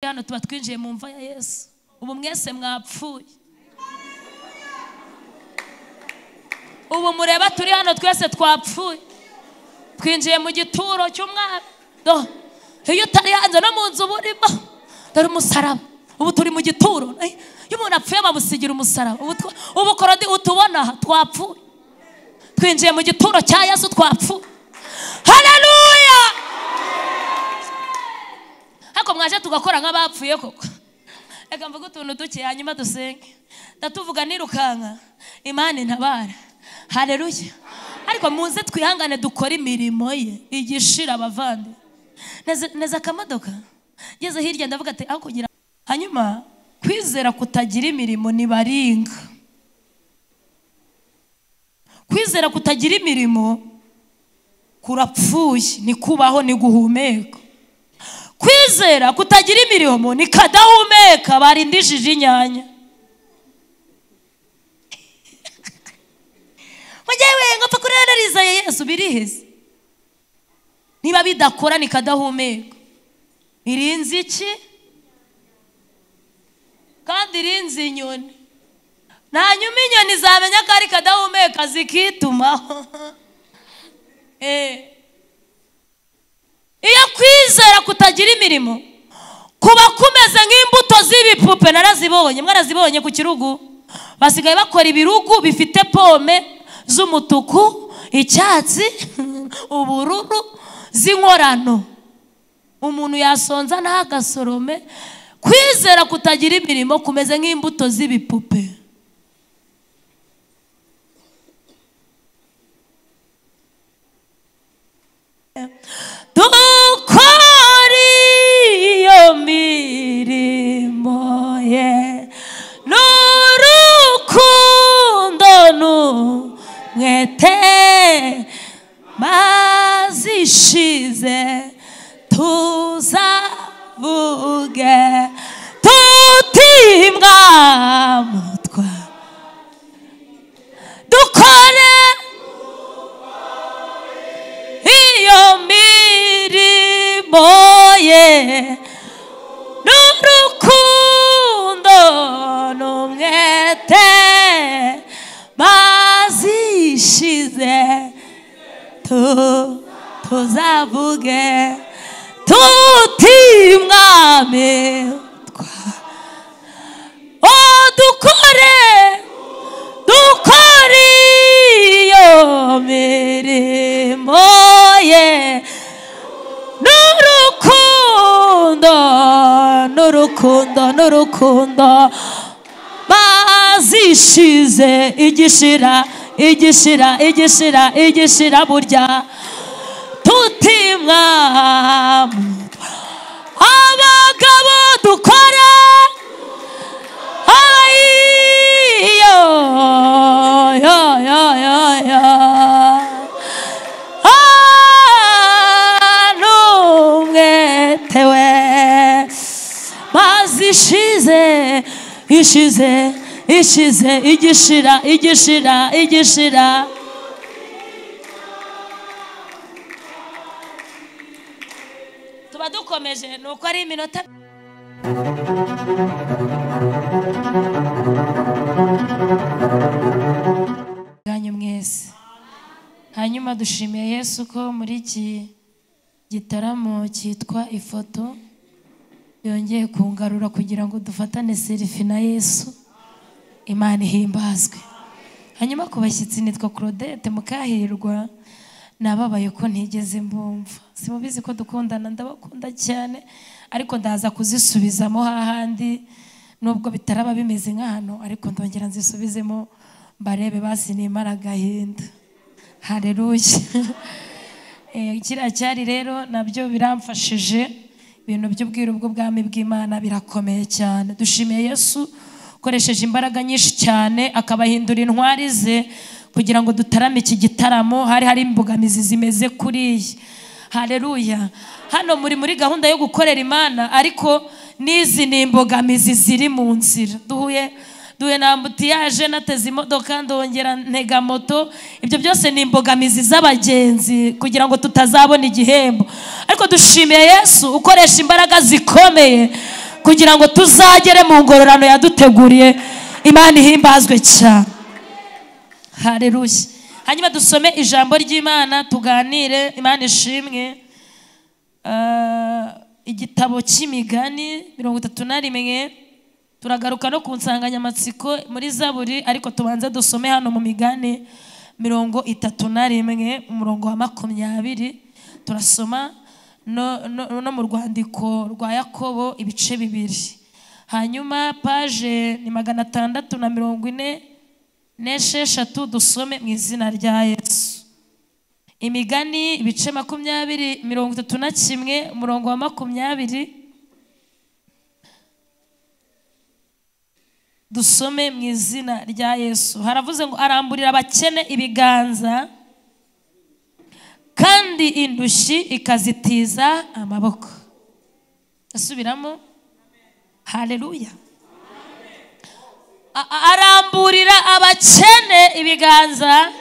Hano tuba twinjiye mu mva ya Yesu. Ubu mwese mwapfuye. Ubu mureba turi hano twese twapfuye. Twinjiye mu gituro cy'umwami. Do iyo utari hanze no mu nzu burimo dore umusaraba. Ubu turi mu gituro. Iyo umuntu apfuye bamusigira umusaraba. Ubu korodi utubona twapfuye. Twinjiye mu gituro cya Yesu twapfuye. Haleluya! Hako mwaje tugakora nk'abapfuye koko. Reka mvuge utuntu duke hanyuma dusenge. Ndatuvuga nirukanka Imana intabara. Haleluya. Ariko muze twihangane dukora imirimo ye igishira abavandi. Neza akamodoka ngeze hirya ndavuga ati aho kugira. Hanyuma kwizera kutagira imirimo ni baringa. Kwizera kutagira imirimo kurapfuye, ni kubaho ni guhumeka. Kwizera kutagira imirimo ni kadahumeka, barindishije inyanya. Mugewe ngapfa kurerariza Yesu biriheze. Niba bidakora ni kadahumeka. Irinzi iki? Kandi irinzi inyoni. Nanyuma inyoni zamenya ko ari kadahumeka zikitumaho. Iyo kwizera kutagira imirimo kuba kumeze nk'imbuto z'ibipupe. Narazibonye, mwarazibonye ku kirugu. Basigaye bakora ibirugu bifite pome z'umutuku, icyatsi, ubururu z'inkorano. Umuntu yasonza ntagasorome. Kwizera kutagira imirimo kumeze nk'imbuto z'ibipupe. Dukora iyo mirimo ye n'urukundo n'umwete, mazishize tuzavuge tuti mwamutwa. Dukore iyo mirimo ye n'urukundo n'umwete, mazishize tuzavuge tuti mwami twa. Oh, dukore dukore iyo mirimo ye n'urukundo n'urukundo n'urukundo, mazishize igishira igishira igishira igishira burya tuti mwami. Abagabo dukora ayo yo yo yo yo n'umwete we, mazishize ishize ishize igishira igishira igishira. Tuba dukomeje nuko ari iminota. Ganyu mwese. Hanyuma dushimiye Yesu ko muri iki gitaramo cyitwa ifoto yongeye kungarura kugira ngo dufatane selfie na Yesu. Imana ihimbazwe. Hanyuma ku bashyitsi nitwa Claudette Mukahirwa. Nababaye ko ntigeze mbumva. Simubizi ko dukundana, ndabakunda cyane, ariko ndaza kuzisubizamo hahandi nubwo bitaraba bimeze nk'hano, ariko ndongera nzisubizemo barebe basi nimara agahinda. Haleluya. Kiriya cyari rero nabyo biramfashije. Ibintu by'ubwiru bw'ubwami bw'Imana birakomeye cyane. Dushimiye Yesu ukoresheje imbaraga nyinshi cyane akabahindura intwari ze kugira ngo dutarame iki gitaramo. Hari imbogamizi zimeze kuriya. Haleluya. Hano muri gahunda yo gukorera Imana, ariko n'izi ni imbogamizi ziri mu nzira. Duhuye na ambutiyaje, nateze imodoka ndongera ntega moto. Ibyo byose ni imbogamizi z'abagenzi kugira ngo tutazabona igihembo. Ariko dushimiye Yesu ukoresha imbaraga zikomeye kugira ngo tuzagere mu ngororano yaduteguriye. Imana ihimbazwe cyane. Haleluya. Hanyuma dusome ijambo ry'Imana tuganire. Imana ishimwe. Igitabo cy'imigani 31, turagaruka no ku nsanganyamatsiko muri Zaburi, ariko tubanze dusome hano mu migani 31 umurongo wa 20. Turasoma no mu rwandiko rwa Yakobo ibice 2. Hanyuma page ni 646, dusome mu izina rya Yesu. Imigani ibice 20 31 umurongo wa 20, dusome mu izina rya Yesu. Haravuze ngo aramburira abakene ibiganza, kandi indushyi ikazitiza amaboko. Asubiramo. Haleluya. Aramburira abakene ibiganza,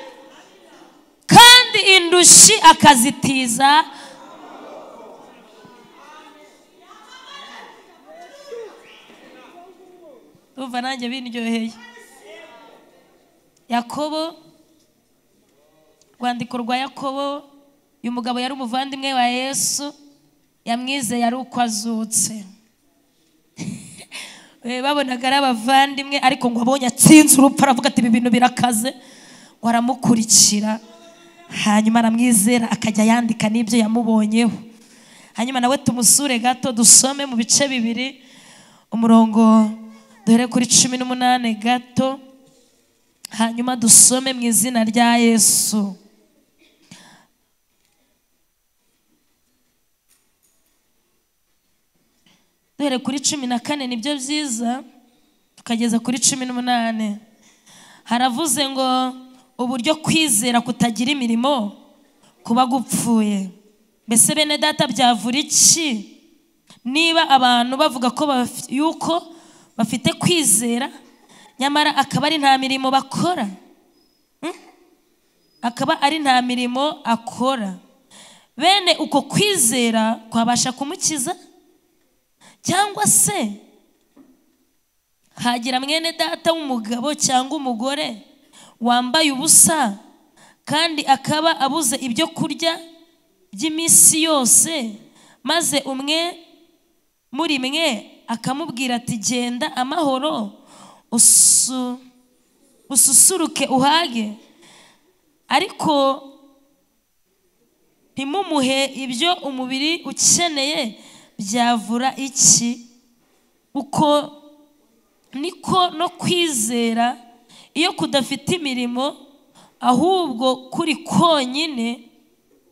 kandi indushyi akazitiza. Umva nanjye bindyoheye. Yakobo, rwandiko rwa Yakobo, uyu mugabo yari umuvandimwe wa Yesu, yamwizeye ari uko azutse. Babonaga ari abavandimwe, ariko ngo abonye atsinze urupfu aravuga ati ibi bintu birakaze, ngo aramukurikira, hanyuma aramwizera, akajya yandika n'ibyo yamubonyeho. Hanyuma nawe tumusure gato, dusome mu bice 2 umurongo duhere kuri 18 gato, hanyuma dusome mu izina rya Yesu. Duhere kuri 14 nibyo byiza, tukageza kuri 18. Haravuze ngo uburyo kwizera kutagira imirimo kuba gupfuye. Mbese bene data byavura iki niba abantu bavuga ko yuko bafite kwizera, nyamara akaba ari nta mirimo bakora? Akaba ari nta mirimo akora. Bene uko kwizera kwabasha kumukiza? Cyangwa se hagira mwene data w'umugabo cyangwa umugore wambaye ubusa, kandi akaba abuze ibyo kurya by'iminsi yose, maze umwe muri mwe akamubwira ati genda amahoro, ususuruke uhage, ariko ntimumuhe ibyo umubiri ukeneye, byavura iki? Uko niko no kwizera iyo kudafite imirimo, ahubwo kuri konyine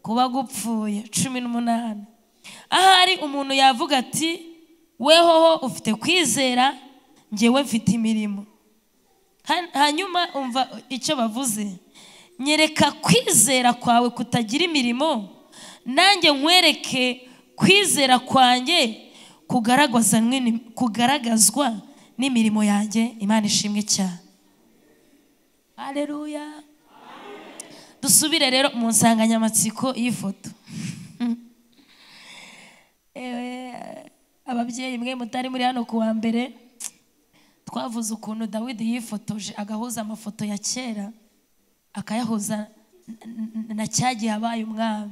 kuba gupfuye. 18. Ahari umuntu yavuga ati wehoho ufite kwizera, njyewe mfite imirimo. Hanyuma umva icyo bavuze, nyereka kwizera kwawe kutagira imirimo, nanjye nkwereke kwizera kwanjye kugaragazwa n'imirimo yanjye. Imana ishimwe cyane. Haleluya. Dusubire rero mu nsanganyamatsiko y'ifoto. Ababyeyi mwe mutari muri hano kuwa mbere, twavuze ukuntu Dawidi yifotoje agahuza amafoto ya kera akayahuza na cyagihe abaye umwami.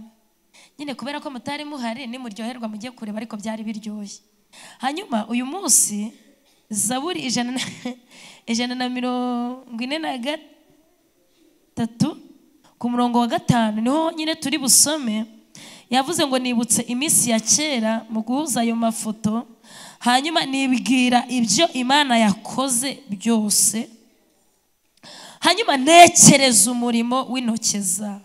Nyine kubera ko mutari muhari nimuryoherwa mujye kureba, ariko byari biryoshye. Hanyuma uyu munsi Zaburi 143 ku murongo wa 5 niho nyine turi busome. Yavuze ngo nibutse iminsi ya kera mu guhuza ayo mafoto, hanyuma nibwira ibyo Imana yakoze byose, hanyuma ntekereza umurimo w'intoki zawe.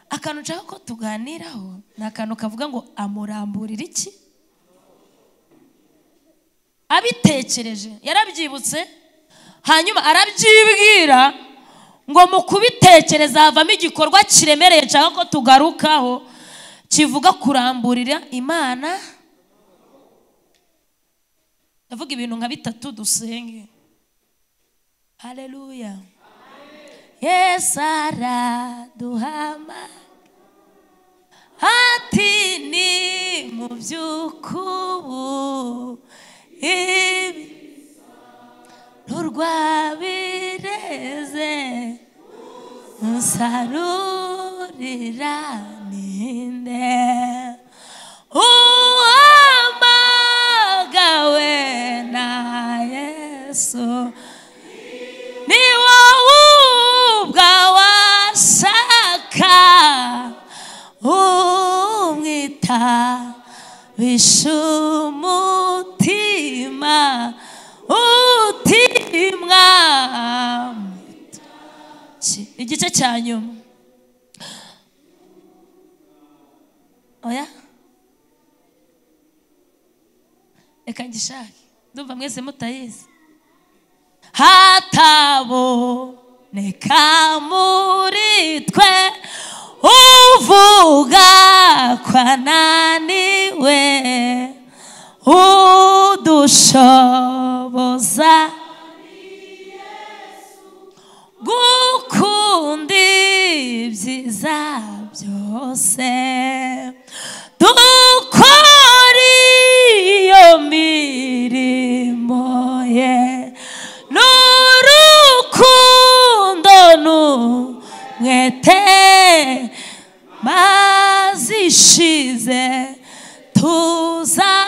Akantu nshaka ko tuganiraho ni akantu kavuga ngo amuramburira iki? Abitekereje, yarabyibutse, hanyuma arabyibwira ngo mu kubitekereza havamo igikorwa kiremereye nshaka ko tugarukaho, kivuga kuramburira Imana. Ndavuga ibintu nka bitatu dusenge. Haleluya. Yesu araduhama ati ni mu by'ukubu Unsarurira ninde uhamagawe na Yesu ni wowe ubwawashaka umwita bishumutima utimwa. Igice cya nyuma oya reka ngishake ndumva mwese mutayizi. Hataboneka muri twe uvuga kwananiwe udushoboza gukunda ibyiza byose dukora iyo mirimo ye n'urukundo n'umwete mazishize tuzavuge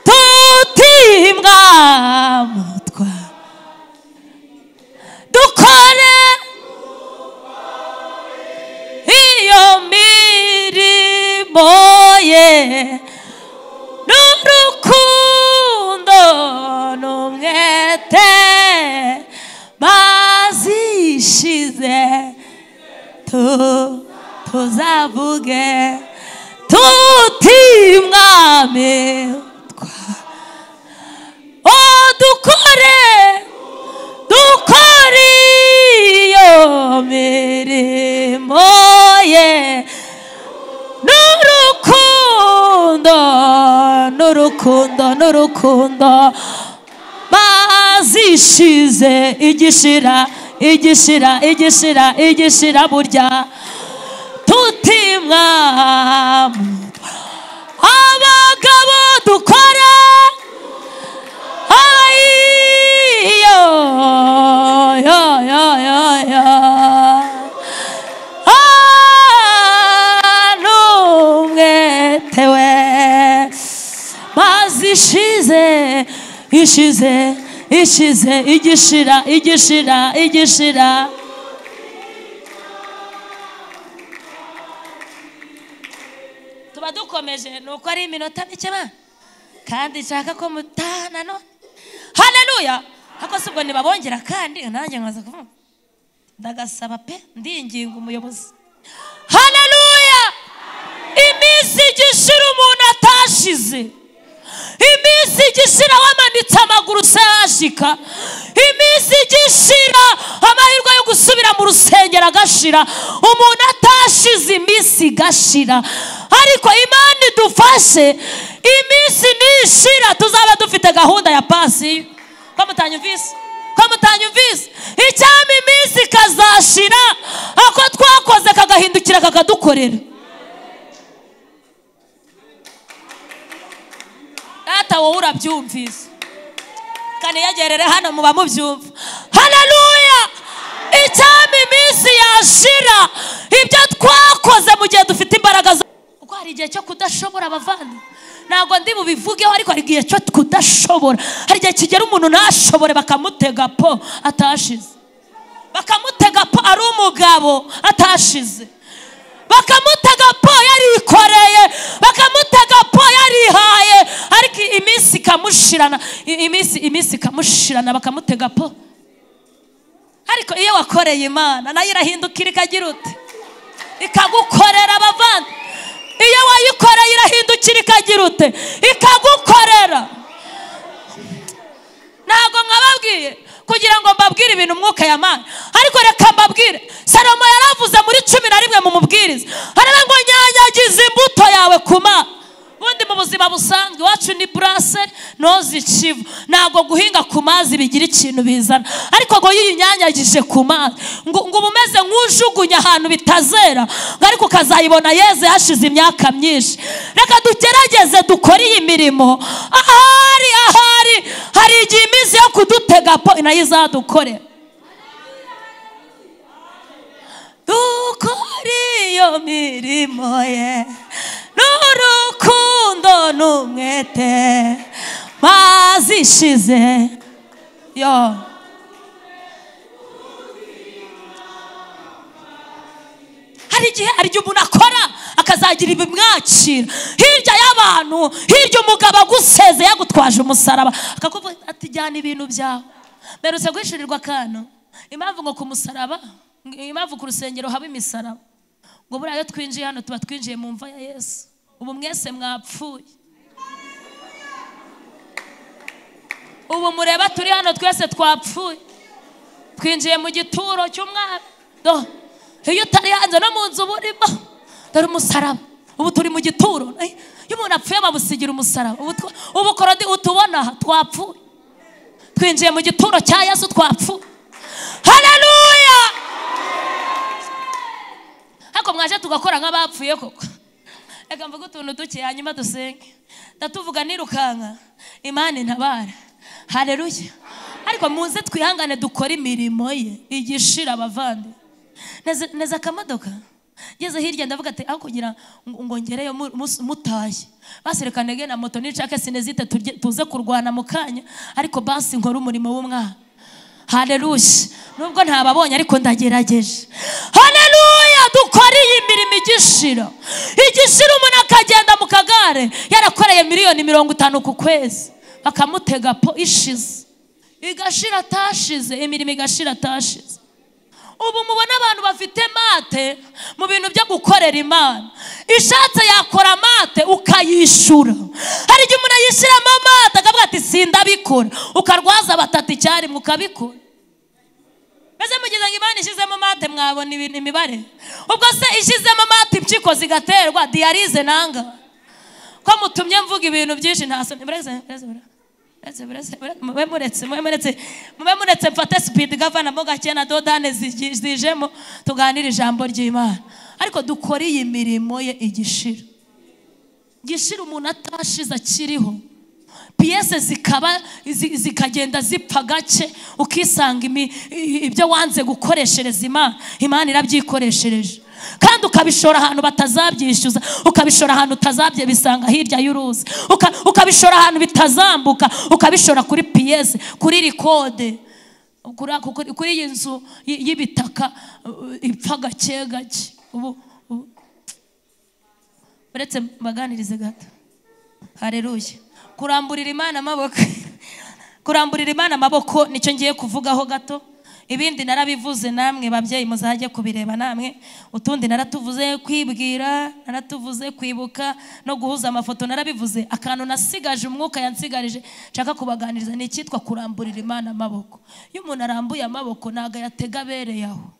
tutimwa mutwa dukore iyo mirimo ye n'urukundo n'umwete mazishize tuzavuge tutimwami twa dukore dukore iyo mirimo ye n'urukundo n'urukundo n'urukundo mazishize igishira igishira igishira igishira burya tutimwa abagabo dukora ayo yo yo yo yo n'umwete we mazishize ishize ishize igishira igishira igishira. Tuba dukomeje nuko ari iminota mike ba kandi nshaka ko mutana none. Haleluya. Hako sibwo nibabongera kandi nanjye nkaza kuvuga ndagasaba pe ndinginga umuyobozi. Haleluya. Iminsi igishira umuntu atashize, iminsi igishira wamanitse amaguru se yashika, iminsi igishira amahirwe yo gusubira mu rusengero agashira, umuntu atashize iminsi igashira. Ariko Imana idufashe iminsi nishira tuzaba dufite gahunda ya pasi. Ko mutanyumvise? Ko mutanyumvise? Icyama iminsi ikazashira ako twakoze kagahindukira kakadukorera. Data wowe urabyumvise kandi yagerere hano muba mubyumva. Haleluya. Icyama iminsi yashira ibyo twakoze mu gihe dufite imbaraga, kuko hari igihe cyo kudashobora abavandi. Ntabwo ndi bubivugeho ariko hari igihe cyo kudashobora, hari igihe kigera umuntu ntashobore bakamutega po atashize, bakamutega po ari umugabo atashize, bakamutega po yarikoreye, bakamutega po yarihaye, ariko iminsi ikamushirana, iminsi ikamushirana bakamutega po. Ariko iyo wakoreye Imana nayo irahindukira ikagira ute, ikagukorera abavandi. Iyo wayikoreye irahindukira ikagira ute, ikagukorera. Ntabwo mwababwiye kugira ngo mbabwire ibintu umwuka yamana, ariko reka mbabwire. Salomo yaravuze muri 11 mu mubwiriza, haravuga ngo nyanyagiza imbuto yawe kuma. Ubundi mu buzima busanzwe iwacu ni brasserie nozi Kivu, ntabwo guhinga ku mazi bigira ikintu bizana, ariko ngo yinyanyagije ku mazi ngo umeze nk'ujugunya ahantu bitazera, ariko ukazayibona yeze hashize imyaka myinshi. Reka dugerageze dukore iyi mirimo ahari ahari, hari igihe imizi yo kudutega po nayo izadukorera. Dukora iyo mirimo ye n'urukundo n'umwete mazishize yo. Hari igihe umuntu akora akazagira ibimwakira hirya y'abantu, hirya umugabo aguseze yagutwaje umusaraba akakuvuga ati jyana ibintu byawe. Mperutse guhishurirwa akantu, impamvu ngo ku musaraba, impamvu ku rusengero haba imisaraba, ngo buriya iyo twinjiye hano tuba twinjiye mu mva ya Yesu. Ubu mwese mwapfuye, ubu mureba turi hano twese twapfuye, twinjiye mu gituro cy'umwami. Iyo utari hanze no mu nzu burimo dore umusaraba. Ubu turi mu gituro, iyo umuntu apfuye bamusigira umusaraba. Ubu korodi utubona twapfuye, twinjiye mu gituro cya Yesu twapfuye. Haleluya! Ariko mwaje tugakora nk'abapfuye koko. Reka mvuge utuntu duke hanyuma dusenge. Ndatuvuga nirukanka, Imana intabara. Haleluya! Ariko muze twihangane dukore imirimo ye igishira abavandi. Neza akamodoka ngeze hirya ndavuga ati aho kugira ngo ngereyo mutaye, basi reka nege na moto nicake sinezite tuze kurwana mu kanya, ariko basi nkora umurimo w'umwana. Haleluya! Nubwo ntababonye ariko ndagerageje. Haleluya! Dukora iyi mirimo igishira. Igishira umuntu akagenda mu kagare yarakoreye 50 miliyoni ku kwezi, bakamutega po ishize, igashira atashize, imirimo igashira atashize. Ubu mubona abantu bafite mate mu bintu byo gukorera Imana. Ishatse yakora mate ukayishura. Hari igihe umuntu ayishyiramo mate akavuga ati sindabikora, ukarwaza batatu icyarimwe ukabikora. Mbese mugize ngo Imana ishyizemo mate mwabona imibare? Ubwo se ishyizemo mate impyiko zigaterwa diyarize nanga? Ko mutumye mvuga ibintu byinshi ntasomye. Mube muretse mfate speed gavana mo gake na dodane zijemo tuganire ijambo ry'Imana. Ariko dukora iyi mirimo ye igishira. Gishira umuntu atashize akiriho. Piyese zikaba zikagenda zipfa gake, ukisanga ibyo wanze gukoreshereza Imana, Imana irabyikoreshereje. Kandi ukabishora ahantu batazabyishyuza, ukabishora ahantu utazabye bisanga hirya y'uruzi, ukabishora ahantu bitazambuka, ukabishora kuri piyese, kuri rikode, kuri iyi nzu y'ibitaka ipfa gake gake. Ubu uretse mbaganirize gato. Haleluya! Kuramburira Imana amaboko, kuramburira Imana amaboko nicyo ngiye kuvugaho gato. Ibindi narabivuze namwe babyeyi muzajye kubireba namwe. Utundi naratuvuze kwibwira, naratuvuze kwibuka no guhuza amafoto narabivuze. Akantu nasigaje umwuka yansigarije nshaka kubaganiriza ni icyitwa kuramburira Imana amaboko. Iyo umuntu arambuye amaboko ntago yatega abereye aho,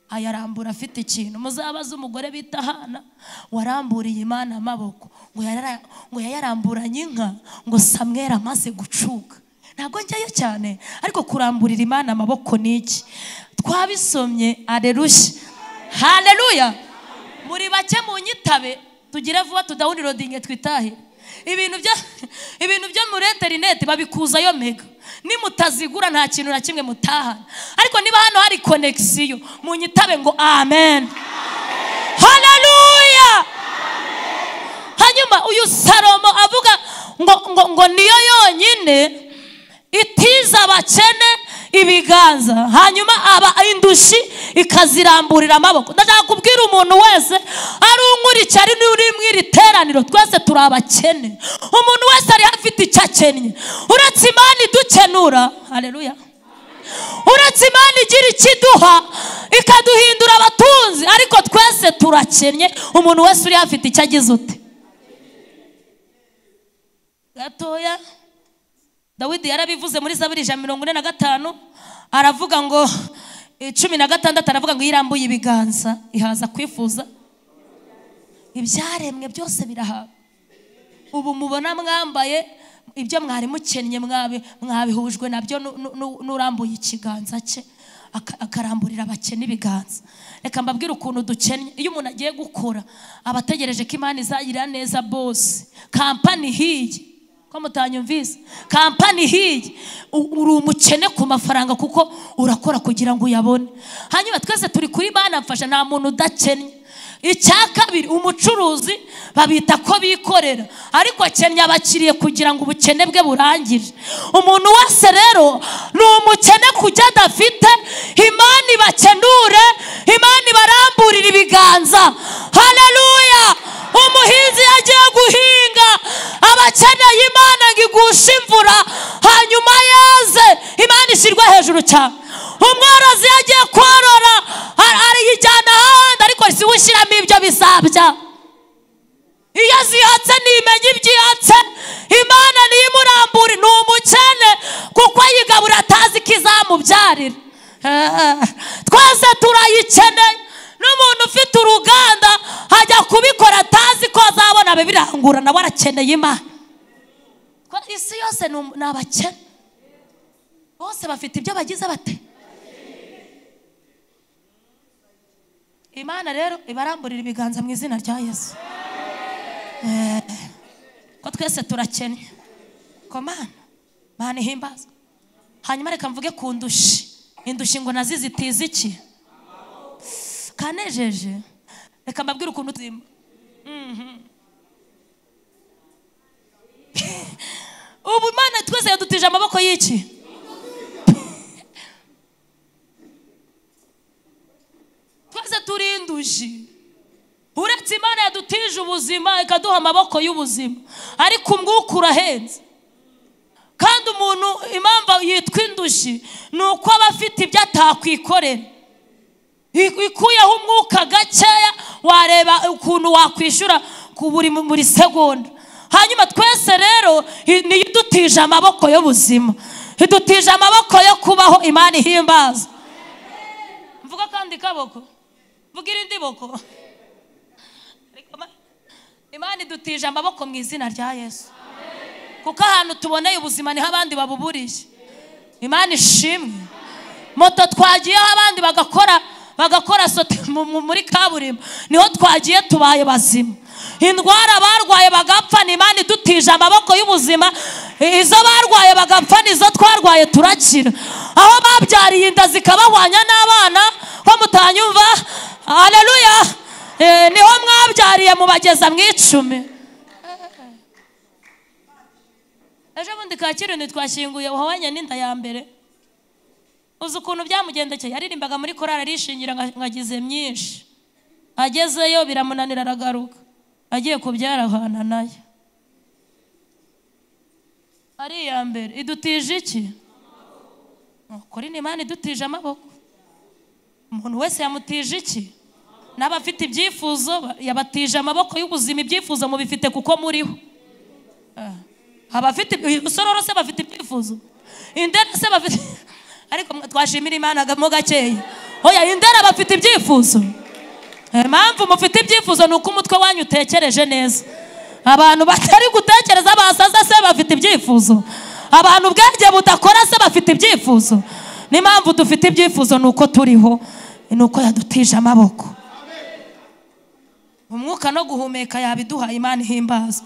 ayarambura afite ikintu. Muzabaze umugore bita Hana waramburiye Imana amaboko, ngo yayaramburanye inka ngo Samweli amaze gucuka. Ntabwo njyayo cyane, ariko kuramburira Imana amaboko ni iki? Twabisomye. Aleluya, haleluya! Muri bake mu nyitabe tugire vuba tudawunirodinge twitahe. Ibintu byo muri interineti babikuzayo mega, nimutazigura nta kintu na kimwe mutahana. Ariko niba hano hari connection mu nyitabe ngo amen, haleluya! Hanyuma uyu Salomo avuga ngo ngo niyo yonyine itiza abakene ibiganza, hanyuma aba indushi ikaziramburira amaboko. Ndashaka kubwira umuntu wese ari unkurikiye ari n'uri mu iri teraniro, twese turi abakene. Umuntu wese ari afite icyo akennye, uretse Imana idukenura. Haleluya! Uretse Imana igira ikiduha ikaduhindura abatunzi, ariko twese turakennye. Umuntu wese uri afite icyo agize ute gatoya. Dawidi yarabivuze muri Zaburi 145, aravuga ngo 16, aravuga ngo irambuye ibiganza ihaza kwifuza ibyaremwe byose birahawe. Ubu mubona mwambaye ibyo mwari mukennye, mwabihujwe nabyo n'urambuye ikiganza cye akaramburira abakene ibiganza. Reka mbabwire ukuntu dukennye. Iyo umuntu agiye gukora aba ategereje ko Imana izagira neza boss, kampani hiye. Ko mutanyumvise? Kampani hiye uri umukene ku mafaranga kuko urakora kugira ngo uyabone. Hanyuma twese turi kuri Mana mfasha, nta muntu udakennye. Icya kabiri, umucuruzi babita ko bikorera, ariko akennye abakiriye kugira ngo ubukene bwe burangire. Umuntu wese rero ni umukene kujya adafite. Imana ibakenure, Imana ibaramburira ibiganza. Haleluya! Umuhinzi yagiye guhinga, abakeneye Imana ngo igushe imvura hanyuma yeze, Imana ishyirwe hejuru cyane. Umworozi yagiye korora, ariyijyana ahandi, ariko si we ushyiramo ibyo bisabya. Iyo zihatse ntimenye ibyihatse, Imana niyimurambure. Ni umukene kuko ayigabura atazi ko izamubyarira. Twese turayikeneye. N'umuntu ufite uruganda ajya kubikora atazi ko azabona ababirangura, nawe arakeneye Imana. Isi yose ni abakene, bose bafite ibyo bagize bate. Imana rero ibaramburira ibiganza mu izina rya Yesu. Ko twese turakennye. Ko Mana, Mana ihimbazwe. Hanyuma reka mvuge ku ndushi. Indushi ngo nazizitiza iki? Kanejeje. Reka mbabwire ukuntu tuzima. Ubu Imana twese yadutije amaboko y'iki? Twese turi indushi. Uretse Imana yadutije ubuzima ikaduha amaboko y'ubuzima, ariko umwuka urahenze. Kandi umuntu impamvu yitwa indushi ni uko aba afite ibyo atakwikorera. Ikuyeho umwuka gakeya wareba ukuntu wakwishyura ku buri segonda. Hanyuma twese rero niyo idutije amaboko y'ubuzima, idutije amaboko yo kubaho. Imana ihimbaza. Mvuga kandi kaboko, mvuga irindi boko. Imana idutije amaboko mu izina rya Yesu. Kuko ahantu tuboneye ubuzima niho abandi babuburiye. Imana ishimwe. Moto twagiyeho abandi bagakora sote muri kaburimbo, niho twagiye tubaye bazima. Indwara barwaye bagapfa, ni Imana idutije amaboko y'ubuzima. Izo barwaye bagapfa nizo twarwaye turakira. Aho babyariye inda zikabahwanya n'abana, ko mutanyumva? Haleluya! Niho mwabyariye mubageza mu 10. Ejo bundi Kacyiru ntitwashyinguye uhawanye n'inda ya mbere. Uzi ukuntu byamugendekeye? Yaririmbaga muri korali arishingira ngagize myinshi, agezeyo biramunanira aragaruka, agiye kubyara ahana nayo. Ari iya mbere idutije iki? Kuri ni Imana idutije amaboko. Umuntu wese yamutije iki? N'abafite ibyifuzo yabatije amaboko y'ubuzima. Ibyifuzo mubifite kuko muriho. Abafite usororo se bafite ibyifuzo, indera se bafite, ariko twashimira Imana mo gakeya. Oya, indera bafite ibyifuzo. Impamvu mufite ibyifuzo ni uko umutwe wanyu utekereje neza. Abantu batari gutekereza basaza se bafite ibyifuzo, abantu ubwenge budakora se bafite ibyifuzo. N'impamvu dufite ibyifuzo ni uko turiho, ni uko yadutije amaboko. Umwuka no guhumeka yabiduhaye. Imana ihimbaza.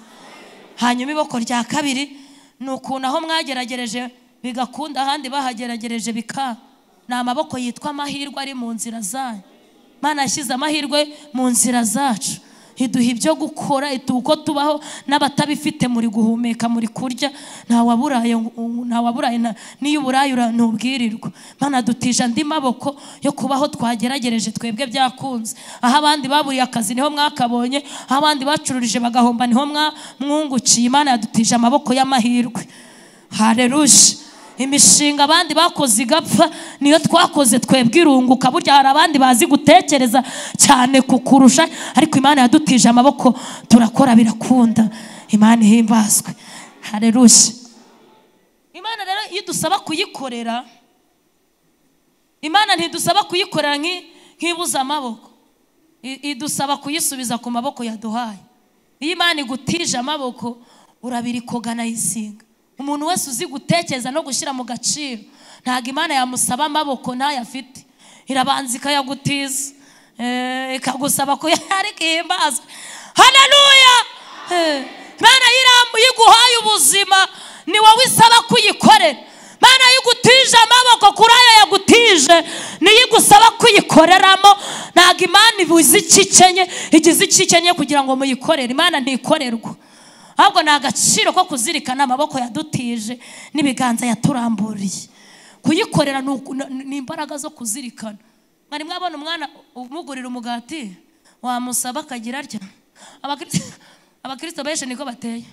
Hanyuma iboko rya kabiri ni ukuntu aho mwageragereje bigakunda, ahandi bahageragereje bika. Ni amaboko yitwa amahirwe ari mu nzira zanyu. Imana yashyize amahirwe mu nzira zacu, iduha ibyo gukora, iduha uko tubaho. N'abatabifite muri guhumeka, muri kurya, ntawaburaye, n'iyo uburaye ntubwirirwa. Imana dutije andi maboko yo kubaho. Twageragereje twebwe byakunze. Aho abandi baburiye akazi niho mwakabonye, aho abandi bacururije bagahomba niho mwungukiye. Imana yadutije amaboko y'amahirwe. Haleluya! Imishinga abandi bakoze igapfa niyo twakoze twebwe irunguka. Burya hari abandi bazi gutekereza cyane kukurusha, ariko Imana yadutije amaboko turakora birakunda. Imana ihimbazwe. Haleluya! Imana rero iyo idusaba kuyikorera, Imana ntidusaba kuyikorera nk'ibuza amaboko, idusaba kuyisubiza ku maboko yaduhaye. Iyo Imana igutije amaboko urabirikogana yisinga. Umuntu wese uzi gutekereza no gushyira mu gaciro, ntabwo Imana yamusaba amaboko ntayafite. Irabanza ikayagutiza, ikagusaba kuyarika ihimbaza. Haleluya! Imana yiguhaye ubuzima ni wowe isaba kuyikorera. Imana yigutije amaboko kuri ayo yagutije niyo igusaba kuyikoreramo. Ntabwo Imana ibuze icyo ikenye, igize icyo ikenye kugira ngo muyikorere. Imana ntikorerwa, ahubwo ni agaciro ko kuzirikana amaboko yadutije n'ibiganza yaturamburiye. Kuyikorera ni imbaraga zo kuzirikana. Mwari mwabona umwana umugurira umugati wamusaba akagira atya? Abakristo benshi niko bateye.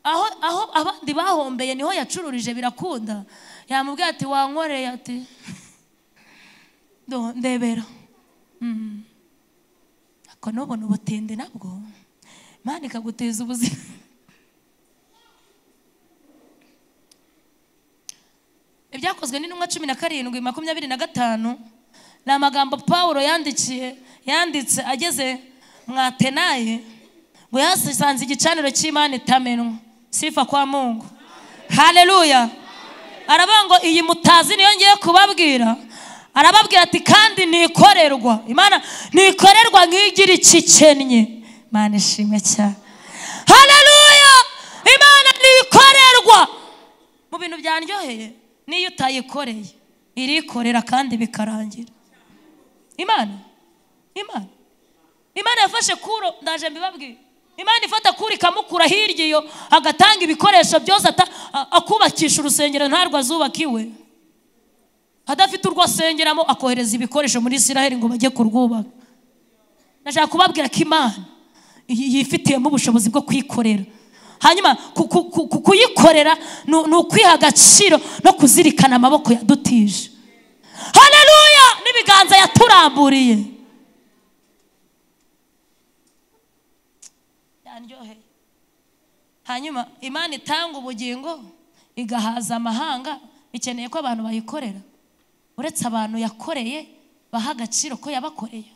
Aho abandi bahombeye niho yacururije birakunda. Yamubwiye ati wankoreye, ati ndebera. Ako nubona ubutinde nabwo Imana ikaguteza ubuzima. Ibyakozwe n'intumwa 17:25 ni amagambo Pawulo yanditse ageze mu Atenayi, ngo yasanze igicaniro cy'Imana itamenwa. Sifa kwa Mungu. Haleluya. Aravuga ngo iyi mutazi niyo ngiye kubabwira. Arababwira ati kandi ntikorerwa. Imana ntikorerwa nk'igira ikikennye. Imana ishimwe cyane. Haleluya. Imana ntikorerwa. Mu bintu byanryoheye niyo utayikoreye irikorera kandi bikarangira. Imana yafashe Kuro, ndaje mbibabwira. Imana ifata Kuro ikamukura hirya iyo, agatanga ibikoresho byose, akubakisha urusengero ntarwo azubakiwe, adafite urwo asengeramo, akohereza ibikoresho muri Isiraheli ngo bajye kurwubaka. Ndashaka kubabwira ko Imana yifitiyemo ubushobozi bwo kwikorera. Hanyuma kuyikorera ni ukwiha agaciro no kuzirikana amaboko yadutije. Haleluya. N'ibiganza yaturamburiye. Hanyuma Imana itanga ubugingo igahaza amahanga, ikeneye ko abantu bayikorera. Uretse abantu yakoreye baha agaciro ko yabakoreye,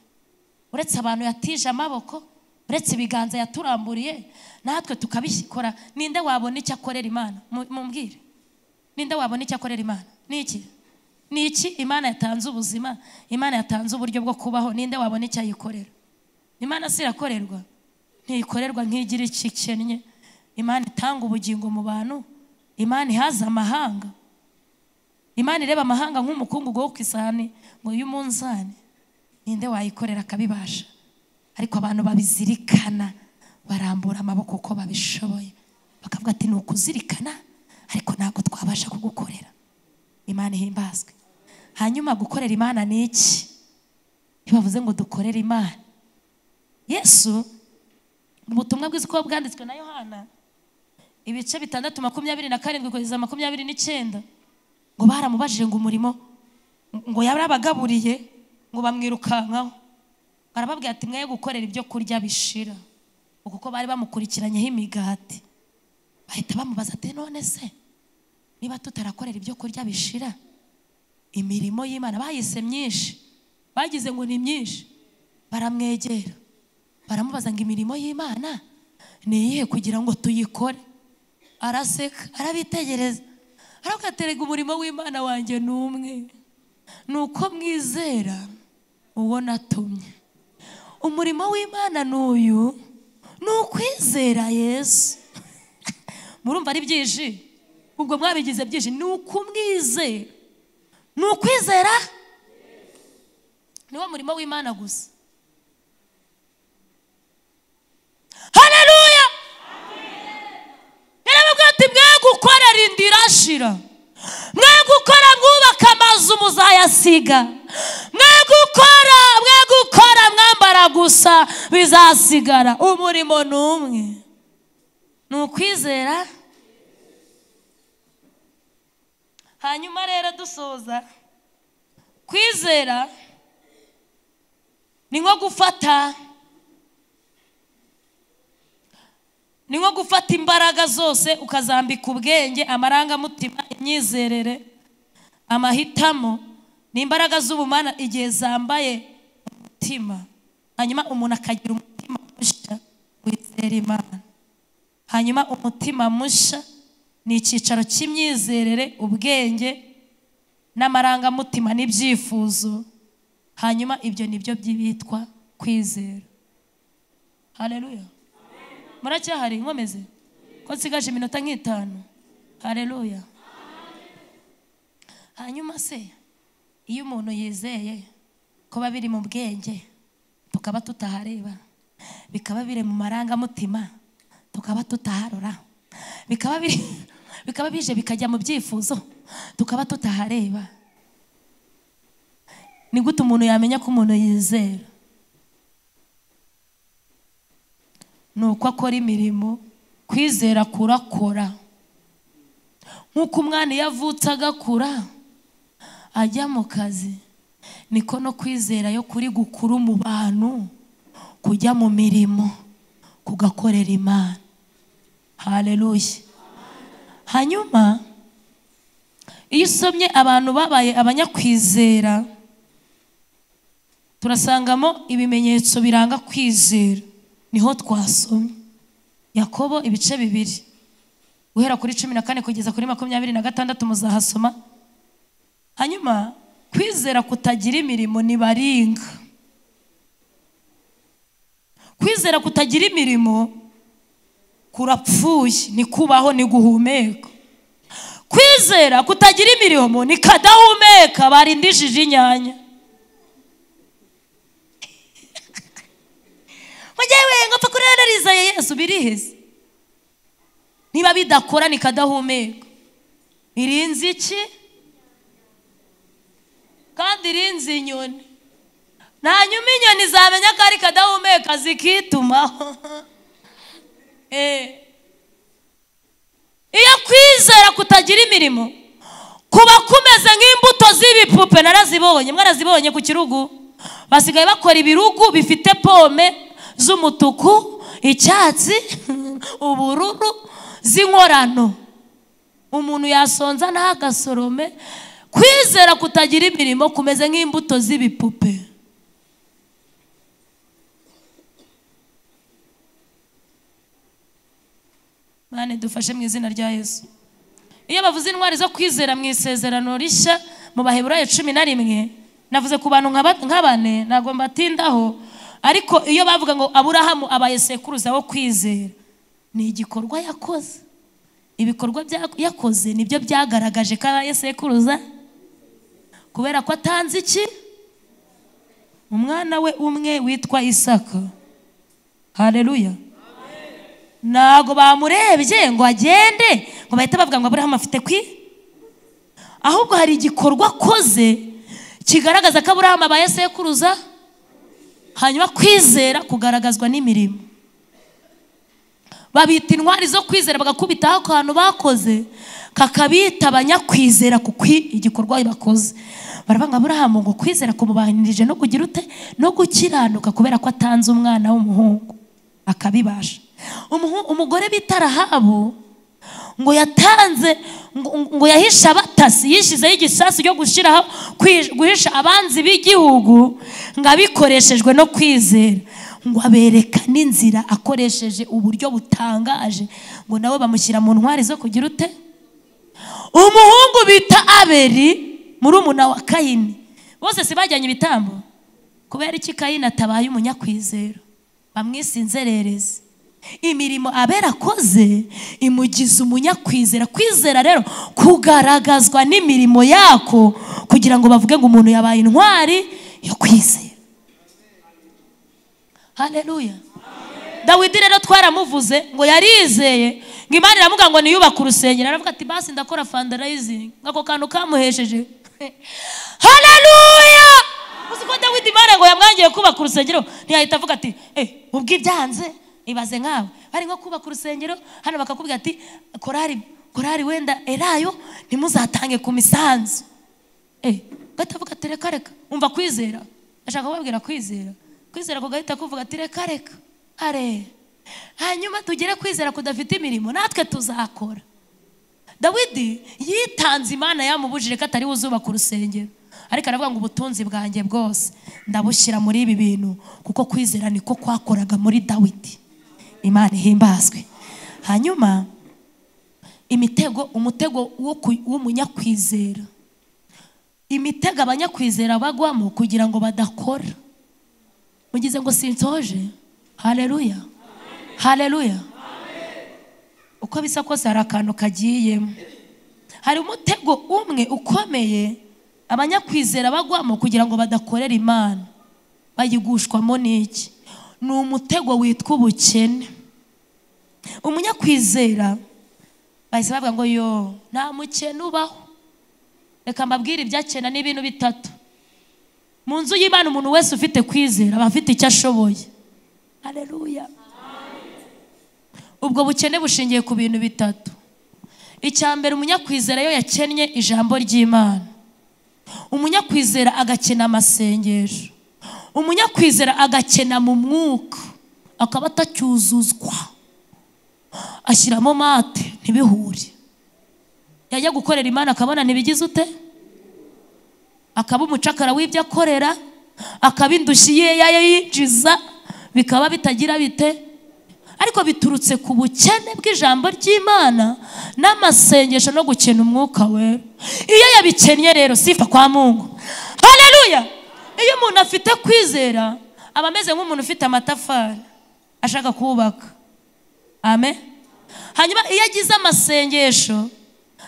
uretse abantu yatije amaboko, uretse ibiganza yaturamburiye, natwe tukabikora. Ninde wabona icyo akorera Imana? Mumbwire, ninde wabona icyo akorera Imana? Ni iki? Ni iki? Imana yatanze ubuzima, Imana yatanze uburyo bwo kubaho, ninde wabona icyo ayikorera? Imana si irakorerwa, ntikorerwa nk'igira ikikennye. Imana itanga ubugingo mu bantu, Imana ihaza amahanga. Imana ireba amahanga nk'umukungugu wo ku isahani ngo y'umunzani. Ninde wayikorera akabibasha? Ariko abantu babizirikana barambura amaboko uko babishoboye, bakavuga ati ni ukuzirikana ariko ntabwo twabasha kugukorera. Imana ihimbazwe. Hanyuma gukorera Imana ni iki? Iyo bavuze ngo dukorere Imana, Yesu mu butumwa bwiza uko bwanditswe na Yohana ibice 6:27 kugeza 29, ngo baramubajije ngo umurimo ngo yarabagaburiye ngo bamwirukankaho. Barababwira ati mwe gukorera ibyo kurya bishira, kuko bari bamukurikiranyeho imigati. Bahita bamubaza ati none se niba tutarakorera ibyo kurya bishira, imirimo y'Imana bayise myinshi, bagize ngo ni myinshi. Baramwegera baramubaza ngo imirimo y'Imana ni iyihe kugira ngo tuyikore? Araseka, arabitegereza, arakaterega umurimo w'Imana wanjye ni umwe, ni uko mwizera uwo natumye. Umurimo w'Imana n'uyu ni ukwizera Yesu. Murumva ari byinshi, ubwo mwabigize byinshi. Ni ukumwizera, ni ukwizera, niwo murimo w'Imana gusa. Haleluya. Yarababwiye ati mwe gukorera inda irashira, mwe gukora mwubaka amazu muzayasiga, mwe gukora mwambara gusa bizasigara. Umurimo ni umwe, ni ukwizera. Hanyuma rero dusoza, kwizera ni nko gufata imbaraga zose ukazambika ubwenge, amarangamutima, imyizerere, amahitamo. Ni imbaraga z'ubumana igihe zambaye umutima. Hanyuma umuntu akagira umutima mushya wizera Imana. Hanyuma umutima mushya ni icyicaro cy'imyizerere, ubwenge n'amarangamutima n'ibyifuzo. Hanyuma ibyo nibyo byitwa kwizera. Haleluya. Muracyahari nkomeze ko nsigaje iminota nk'itanu. Haleluya. Hanyuma se iyo umuntu yizeye kuba biri mu bwenge tukaba tutahareba, bikaba biri mu marangamutima tukaba tutaharora, bikaba bije bikajya mu byifuzo tukaba tutahareba, ni gute umuntu yamenya ko umuntu yizera? Nuko akora imirimo. Kwizera kurakora. Nkuko umwana iyo avutse agakura ajya mu kazi, niko no kwizera yo kuri gukuru mu bantu kujya mu mirimo kugakorera Imana. Haleluya. Hanyuma iyo usomye abantu babaye abanyakwizera, turasangamo ibimenyetso biranga kwizera. Niho twasomye Yakobo ibice 2 guhera kuri 14 kugeza kuri 26 muzahasoma. Hanyuma kwizera kutagira imirimo ni baringa. Kwizera kutagira imirimo kurapfuye, ni kubaho, ni guhumeka. Kwizera kutagira imirimo ni kadahumeka, barindishije inyanya. Mujyewe ngo pfa kurereriza Yesu biriheze. Niba bidakora ni kadahumeka. Irinzi iki? Kandi irinzi inyoni. Nanyuma inyoni zamenya ko ari kadahumeka zikitumaho. Iyo kwizera kutagira imirimo kuba kumeze nk'imbuto z'ibipupe. Narazibonye, mwarazibonye ku kirugu. Basigaye bakora ibirugu bifite pome z'umutuku, icyatsi, ubururu, z'inkorano. Umuntu yasonza ntagasorome. Kwizera kutagira imirimo kumeze nk'imbuto z'ibipupe. Mane dufashe mu izina rya Yesu. Iyo bavuze intwari zo kwizera mu isezerano rishya mu Baheburayo 11, navuze ku bantu nk'abane, ntabwo mbatindaho, ariko iyo bavuga ngo Aburahamu abaye sekuruza wo kwizera, ni igikorwa yakoze. Ibikorwa yakoze nibyo byagaragaje ko abaye sekuruza, kubera ko atanze iki? Umwana we umwe witwa Isaka. Haleluya. Ntago bamurebye ngo agende ngo bahita bavuga ngo Aburahamu afite kwi, ahubwo hari igikorwa akoze kigaragaza ko Aburahamu abaye sekuruza. Hanyuma kwizera kugaragazwa n'imirimo. Babita intwari zo kwizera, bagakubitaho akantu bakoze kakabita abanyakwizera kuko igikorwa bakoze. Baravuga ngo Aburahamu ngo kwizera kumubanirije no kugira ute? No gukiranuka, kubera ko atanze umwana w'umuhungu akabibasha. Umugore bita Rahabu ngo yatanze, ngo yahisha abatasi, yishizeho igisasu cyo gushiraho guhisha abanzi b'igihugu, ngo abikoreshejwe no kwizera, ngo abereka n'inzira akoresheje uburyo butangaje, ngo nawe bamushyira mu ntwari zo kugira ute? Umuhungu bita Abeli murumuna wa Kayini, bose si bajyanye ibitambo. Kubera iki Kayini atabaye umunyakwizera? Bamwise inzererezi. Imirimo Abeli akoze imugize umunyakwizera. Kwizera rero kugaragazwa n'imirimo yako, kugira ngo bavuge ngo umuntu yabaye intwari yo kwizera. Haleluya. Dawidi rero twaramuvuze ngo yarizeye, ngo Imana iramuga ngo niyubake urusengero, aravuga ati basi ndakora fundraising. Ngako kantu kamuhesheje. Haleluya. Uzi ko Dawidi Imana ngo yamwangiye kubaka urusengero, ntiyahita avuga ati ubwo ibyanze. Ibaze nkawe bari nko kubaka urusengero hano bakakubwira ati korari wenda erayo ntimuzatange ku misanzu. Gatavuga ati reka reka. Umva kwizera, ashaka kubabwira kwizera. Kwizera kugahita kuvuga ati reka reka. Are hanyuma tugere kwizera kudafite imirimo, natwe tuzakora. Dawidi yitanze Imana yamubujije ko atari uzubaka urusengero, ariko aravuga ngo ubutunzi bwanjye bwose ndabushyira muri ibi bintu, kuko kwizera niko kwakoraga muri Dawidi. Imana ihimbazwe. Hanyuma imitego, umutego w'umunyakwizera, imitego abanyakwizera bagwamo kugira ngo badakora. Mugize ngo sinsoje. Haleluya. Haleluya. Uko bisa kose hari akantu kagiyemo. Hari umutego umwe ukomeye abanyakwizera bagwamo kugira ngo badakorera Imana. Bayigushwamo n'iki? Ni umutego witwa ubukene. Umunyakwizera bahise bavuga ngo yo nta mukene ubaho. Reka mbabwire ibyakena ni ibintu bitatu. Mu nzu y'Imana umuntu wese ufite kwizera aba afite icyo ashoboye. Haleluya. Ubwo bukene bushingiye ku bintu bitatu. Icya mbere, umunyakwizera yo yakennye ijambo ry'Imana. Umunyakwizera agakena amasengesho. Umunyakwizera agakena mu mwuka, akaba atacyuzuzwa. Ashyiramo mate ntibihure. Yajya gukorera Imana akabona ntibigize ute? Akaba umucakara w'ibyo akorera, akaba indushyi ye yayo yinjiza, bikaba bitagira bite? Ariko biturutse ku bukene bw'ijambo ry'Imana n'amasengesho no gukena umwuka wera. Iyo yabikennye rero sifa kwa Mungu. Haleluya. Iyo umuntu afite kwizera aba ameze nk'umuntu ufite amatafari ashaka kubaka. Amen. Hanyuma iyo agize amasengesho,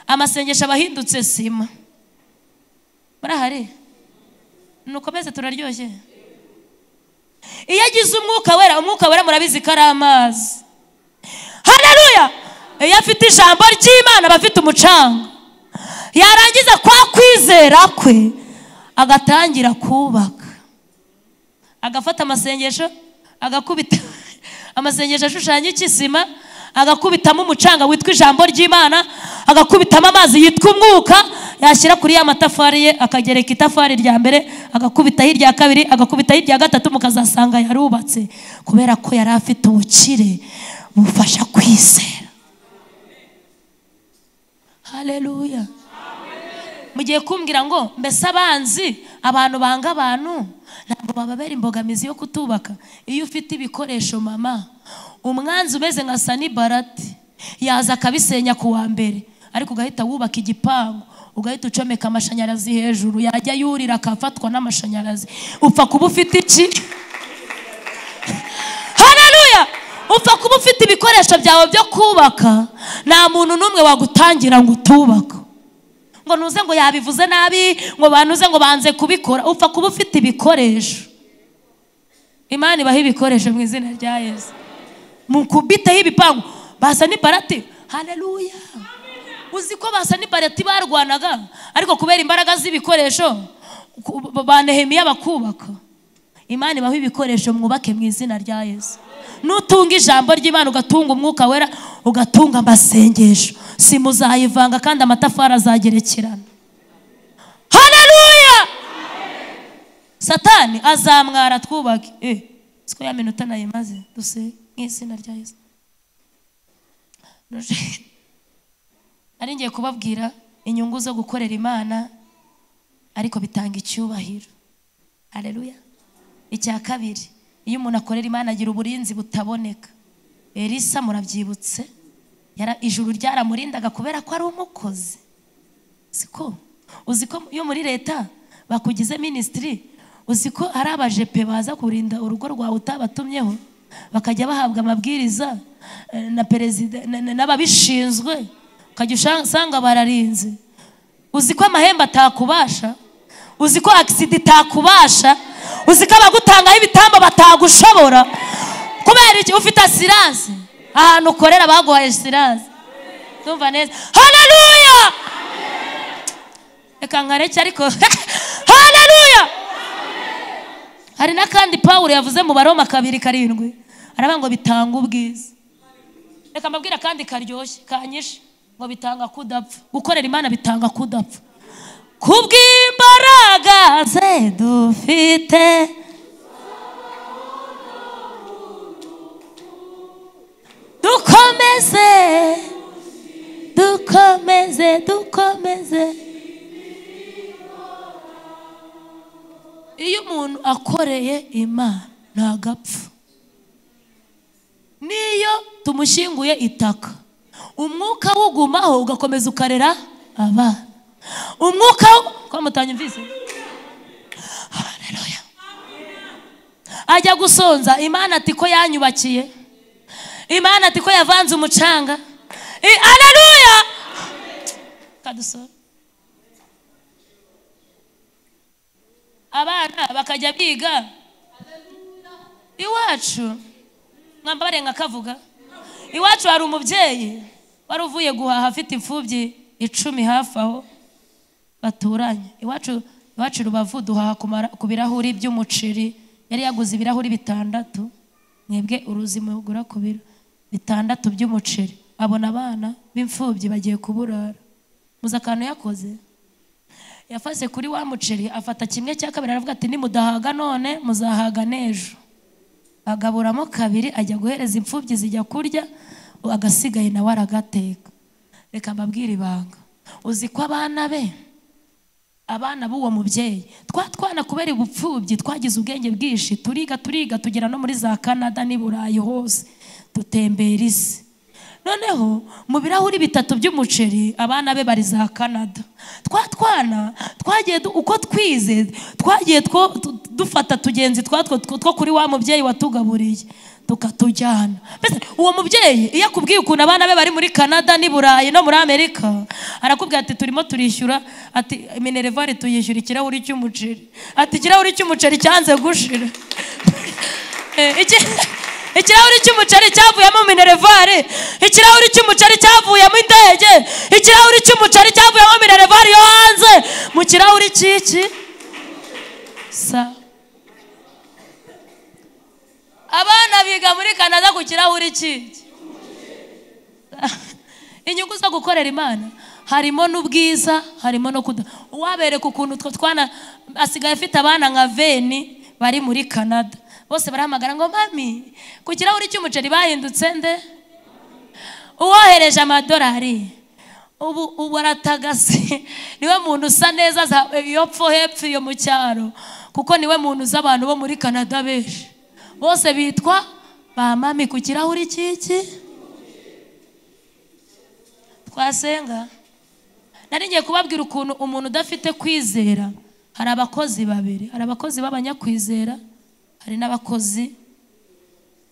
amasengesho abahindutse sima. Murahari? Nukomeze turaryoshye. Iyo agize umwuka wera, umwuka wera murabizi ko ari amazi. Haleluya. Iyo afite ijambo ry'Imana aba afite umucanga. Yarangiza kwa kwizera kwe agatangira kubaka. Agafata amasengesho, agakubita amasengesho ashushanya ikisima, agakubitamo umucanga witwa ijambo ry'Imana, agakubitamo amazi yitwa umwuka, yashyira kuri ya matafari ye, akagereka itafari rya mbere, agakubitaho irya kabiri, agakubitaho irya gatatu, mukazasanga yarubatse kubera ko yari afite ubukire bufasha kwizera. Haleluya. Mugiye kumbwira ngo mbese abanzi, abantu banga abantu ntabwo bababera imbogamizi yo kutubaka. Iyo ufite ibikoresho mama, umwanzi umeze nka Sanibarati yaza akabisenya ku wa mbere, ariko ugahita wubaka igipangu, ugahita ucomeka amashanyarazi hejuru, yajya yurira akafatwa n'amashanyarazi. Upfa kuba ufite iki? Haleluya. Upfa kuba ufite ibikoresho byawe byo kubaka, nta muntu n'umwe wagutangira ngo utubaka. Ngo ntuze ngo yabivuze nabi, ngo banuze ngo banze kubikora. Upfa kuba ufite ibikoresho. Imana ibaha ibikoresho mu izina rya Yesu. Mukubiteho ibipangu basa n'ibarati. Haleluya. Uzi ko basa n'ibarati barwanaga, ariko kubera imbaraga z'ibikoresho ba Nehemiya bakubaka. Imana ibaha ibikoresho mwubake mu izina rya Yesu. Nutunga ijambo ry'Imana, ugatunga umwuka wera, ugatunga amasengesho, simuzayivanga kandi amatafari azagerekerana. Haleluya. Satani azamwara twubake. Siko ya minota nayimaze duse mu izina rya Yesu. Ari ngiye kubabwira inyungu zo gukorera Imana, ariko bitanga icyubahiro. Haleluya. Icya kabiri, iyo umuntu akorera Imana agira uburinzi butaboneka. Elisa murabyibutse, ijuru ryaramurindaga kubera ko ari umukozi. Siko uzi ko iyo muri leta bakugize ministry, uzi ko hari abajepe baza kurinda urugo rwawe utabatumyeho, bakajya bahabwa amabwiriza na perezida n'ababishinzwe, ukajya usanga bararinze. Uzi ko amahembe atakubasha, uzi ko accident itakubasha, uzi ko abagutangaho ibitambo batagushobora. Kubera iki? Ufite assurance. Ahantu ukorera baguhaye assurance. Ndumva neza. Haleluya. Reka nkareke ariko. Haleluya. Hari n'akandi Pawulo yavuze mu Baroma 2:7, aravuga ngo bitanga ubwiza. Reka mbabwira kandi karyoshye kanyishe, ngo bitanga kudapfa. Gukorera Imana bitanga kudapfa. Kubw'imbaraga ze dufite dukomeze, dukomeze, dukomeze. Iyo umuntu akoreye Imana ntagapfa. Niyo tumushyinguye itaka, umwuka wugumaho ugakomeza ukarera abana. Umwuka ko mutanyumvise. Haleluya. Ajya gusonza, Imana ati ko yanyubakiye, Imana ati ko yavanze umucanga, Haleluya. Kadusome. Abana bakajya biga iwacu, mwamba barenga kavuga. Iwacu hari umubyeyi wari uvuye guhaha afite imfubyi 10 hafi aho baturanye. Iwacu Rubavu duhaha ku birahuri by'umuceri, yari yaguze ibirahuri 6, mwebwe uruzi mugura ku biro 6 by'umuceri. Abona abana b'imfubyi bagiye kuburara. Muzi akantu yakoze? Yafashe kuri wa muceri afata kimwe cya kabiri, aravuga ati nimudahaga none muzahaga n'ejo. Agaburamo kabiri ajya guhereza imfubyi zijya kurya, agasigaye nawe aragateka. Reka mbabwire ibanga, uzi ko abana be, abana b'uwo mubyeyi, twatwana kubera ubupfubyi twagize ubwenge bwinshi, turiga tugera no muri za Canada n'i Burayi hose, dutembera isi. Noneho mu birahuri 3 by'umuceri abana be bari za Canada. Twatwana twagiye uko twize, twagiye dufata tugenzi twatwo two kuri wa mubyeyi watugaburiye tukatujyana. Mbese uwo mubyeyi iyo akubwiye ukuntu abana be bari muri Canada n'i Burayi no muri Amerika, arakubwira ati turimo turishyura, ati minerval tuyishyura ikirahuri cy'umuceri, ati ikirahuri cy'umuceri cyanze gushira. Ikirahuri cy'umuceri cyavuyemo minerval, ikirahuri cy'umuceri cyavuyemo indege, ikirahuri cy'umuceri cyavuyemo minerval yo hanze, mu kirahuri cy'iki sa. Abana biga muri Canada ku kirahuri cy'iki. Inyungu zo gukorera Imana harimo n'ubwiza, harimo no kuda. Uwabereka ukuntu two twana asigaye afite abana nka Veni bari muri Canada, bose barahamagara ngo mami, ku kirahuri cy'umuceri bahindutse nde? Uwohereje amadolari ubu aratagase, niwe muntu usa neza iyo pfo hepfo iyo mu cyaro, kuko niwe muntu uzi abantu bo muri Canada benshi bose bitwa ba mami ku kirahuri cy'iki. Twasenga. Nari ngiye kubabwira ukuntu umuntu udafite kwizera, hari abakozi babiri, hari abakozi b'abanyakwizera, hari n'abakozi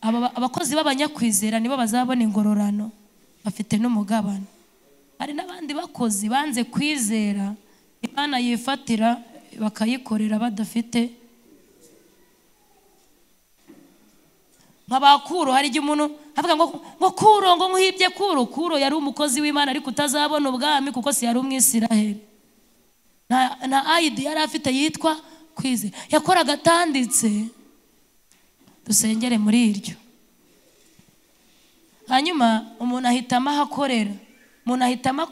abakozi b'abanyakwizera nibo bazabona ingororano, bafite n'umugabane. Hari n'abandi bakozi banze kwizera, Imana yifatira bakayikorera badafite. Nka Kuro, hari igihe umuntu avuga ngo Kuro, ngo nkuhibye Kuro. Kuro yari umukozi w'Imana ariko utazabona ubwami kuko si yari umwisiraheli. Na ID yari afite yitwa kwizera, yakoraga atanditse. Dusengere muri iryo. Hanyuma umuntu ahitamo aho akorera, umuntu ahitamo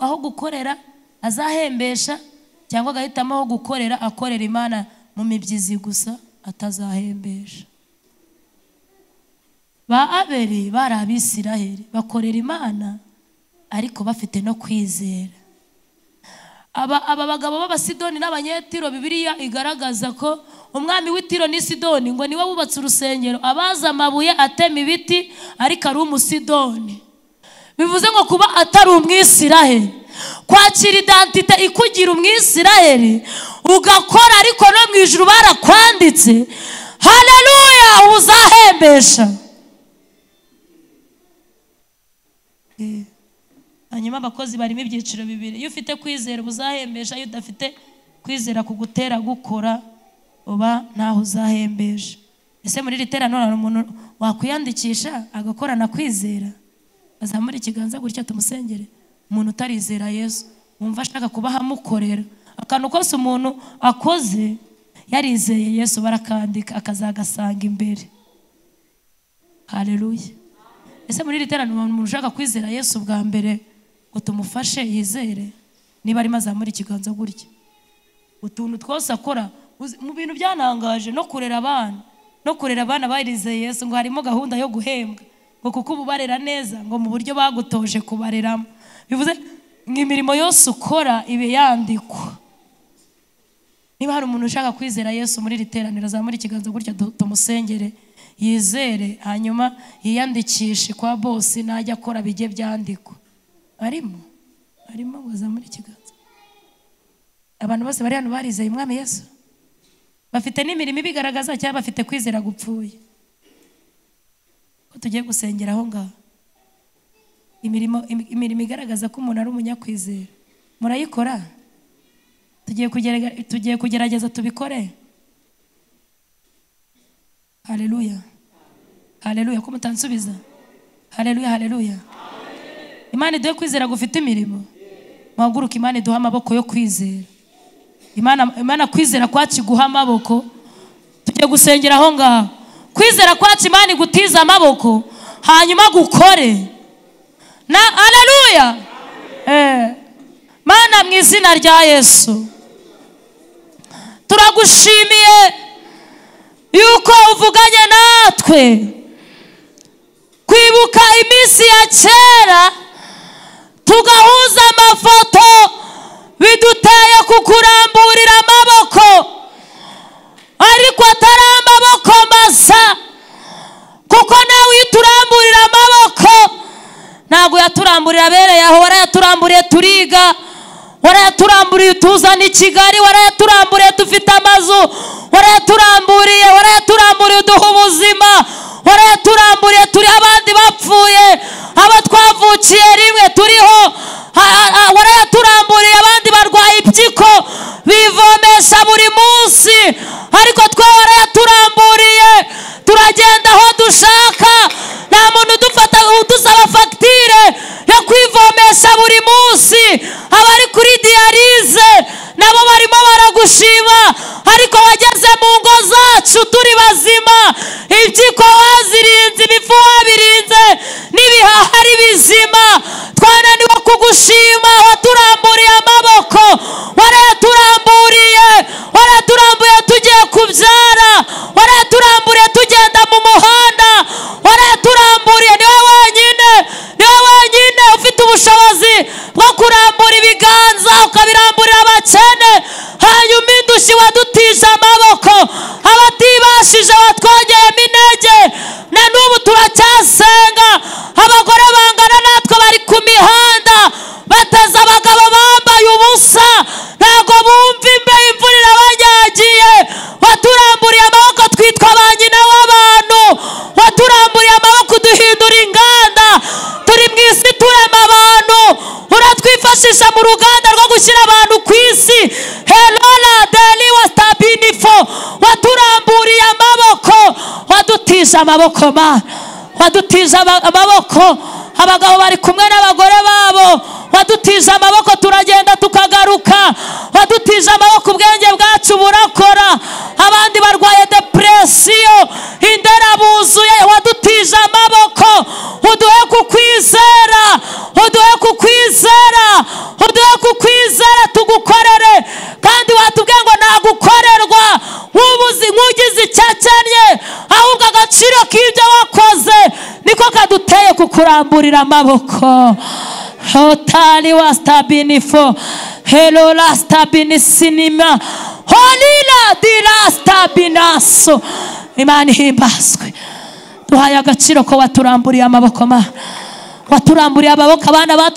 aho gukorera azahembesha, cyangwa agahitamo aho gukorera akorera Imana mu mibyizi gusa atazahembesha. Ba Abeli bari abisiraheli, bakorera Imana ariko bafite no kwizera. Aba bagabo b'Abasidoni n'Abanyetiro, Bibiliya igaragaza ko umwami w'Itiro ni Sidoni, ngo niwe wubatse urusengero, abaza amabuye atema ibiti, ariko ari umusidoni. Bivuze ngo kuba atari umwisiraheli, kwakira identite ikugira umwisiraheli, ugakora ariko no mu ijuru barakwanditse. Haleluya, uzahembesha. Hanyuma abakozi barimo ibyiciro bibiri, iyo ufite kwizera uzahembesha, iyo udafite kwizera kugutera gukora uba ntaho uzahembesha. Ese muri iri teraniro hari umuntu wakwiyandikisha agakorana kwizera? Azamura ikiganza gutya tumusengere. Umuntu utarizera Yesu, wumva ashaka kuba amukorera akantu kose umuntu akoze yarizeye Yesu, barakandika akazagasanga imbere. Haleluya. Ese muri iri teraniro umuntu ushaka kwizera Yesu bwa mbere ngo tumufashe yizere, niba arimo azamura ikiganza gutya, utuntu twose akora mu bintu byanangaje, no kurera abana, no kurera abana barizeye Yesu, ngo harimo gahunda yo guhembwa, ngo kuko ubu barera neza, ngo mu buryo bagutoje kubareramo. Bivuze ngo imirimo yose ukora ibe yandikwa. Niba hari umuntu ushaka kwizera Yesu muri iri teraniro, azamura ikiganza gutya tumusengere yizere, hanyuma yiyandikishe kwa bosi, najya akora bijye byandikwa. Arimo ngo azamure ikiganza. Abantu bose bari hano barizeye Umwami Yesu, bafite n'imirimo ibigaragaza, cyangwa bafite kwizera gupfuye? Ko tugiye gusengera aho ngaho. Imirimo igaragaza ko umuntu ari umunyakwizera murayikora? Tugiye kugerageza tubikore. Haleluya, haleluya. Ko mutansubiza? Haleluya, haleluya. Imana iduhe kwizera gufite imirimo. Muhaguruke, Imana iduhe amaboko yo kwizera. Imana kwizera kwacu guha amaboko. Tugiye gusengera aho ngaho. Kwizera kwacu Imana igutiza amaboko hanyuma gukore. Na haleluya. Mana mu izina rya Yesu, turagushimiye yuko uvuganye natwe. Kwibuka iminsi ya kera tugahuza amafoto biduteye kukuramburira amaboko, ariko atari amaboko masa, kuko nawe iyo uturamburira amaboko ntabwo yaturamburira abereye aho. Warayaturamburiye turiga, warayaturamburiye tuzana i Kigali, warayaturamburiye dufite amazu, warayaturamburiye uduha ubuzima, warayaturamburiye turi abandi bapfuye, abo twavukiye rimwe turiho, warayaturamburiye abandi barwaye impyiko bivomesha buri munsi, ariko twe warayaturamburiye turagenda aho dushaka, nta muntu udufata udusaba fagitire yo kwivomesha buri munsi. Abari kuri diyarize nabo barimo baragushima, ariko wageze mu ngo zacu turi bazima, impyiko wazirinze, ibifu wabirinze, n'ibihaha ari bizima. Twananiwe kugushima, waturamburiye amaboko, warayaturamburiye tugiye kubyara, warayaturamburiye tugenda mu muhanda, warayaturamburiye. Niwe wenyine ufite ubushobozi bwo kurambura ibiganza ukabiramburira abakene. Hanyuma indushyi wadutije amaboko, abatibashije watwongeyemo intege, na n'ubu turacyasenga. Abagore bangana natwe bari ku mihanda bateze abagabo bambaye ubusa, ntabwo bumva imbeho, imvura irabanyagiye. Waturamburiye amaboko twitwa ba nyina w'abantu, waturamburiye amaboko duhindura inganda, turi mu isi turema abantu, uratwifashisha mu ruganda rwo gushyira abantu ku isi. Helola deli wastabinifo, waturamburiye amaboko, wadutije amaboko ma, wadutije amaboko. Abagabo bari kumwe n'abagore babo, wadutije amaboko turagenda tukagaruka, wadutije amaboko ubwenge bwacu burakora. Abandi barwaye depresiyo, indera buzuye, wadutije amaboko. Uduhe kukwizera, uduhe kukwizera, uduhe kukwizera tugukorere. Kandi watubwiye ngo nagukorerwa nk'ugize icyakennye, ahubwo agaciro k'ibyo wakoze niko kaduteye kukuramburira amaboko. Hotali wastabinifo, helola stabinisinima, holila dirastabinaso. Imana ihimbazwe. Duhaye agaciro ko waturamburiye amaboko ma, waturamburiye amaboko abana bacu.